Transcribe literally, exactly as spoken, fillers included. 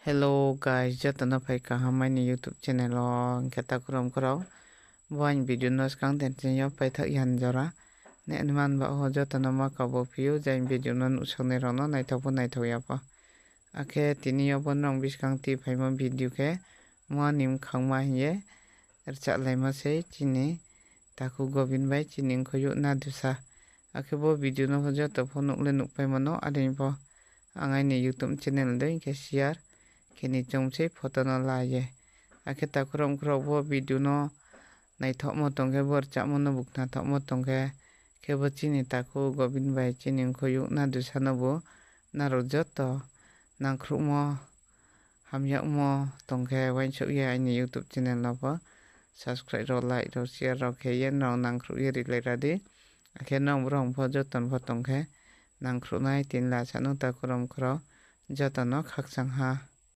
Hello guys, joto no phai kaham aini YouTube channel wo. Hing khe takhu rao mkhu rao, bo aini video no skang tension yo paithaoh ya ni jora. Nini man bah wo joto no ma kabo phi ou, je aini video no nuhsaonai rao no naithaoh pho naithaoh ya pho. Akhe tini yo bo nrao buskang tui phaimo video khe, muha ni mkhangma hing ye rchahlaimo sei chini takhu Gobin bai chini mkhoyouh Nadusa. Akhe bo video no pho joto pho nuh le nuhpaimo no, are pho ang aini YouTube channel dei khe share khe ni choung sei photo no la ye. Akhe takhu rao mkhu rao, bo video no naithaohmo tong khe, bo rchahmo no bu khnathaohmo tong khe, khe bo chini takhu Gobin bai chini mkhoyouh Nadusa no bu nrao joto nangkhruhmo, hamyagmo tong khe uaingsouh ye aini YouTube channel no pho subscribe rao, like rao, share rao khe ye nrao nangkhruh ye rilai ra di. Akhe nrao brao pho joto no pho tong khe nangkhruhnai tini lasa no takhu rao mkhu rao, joto no khakchang ha.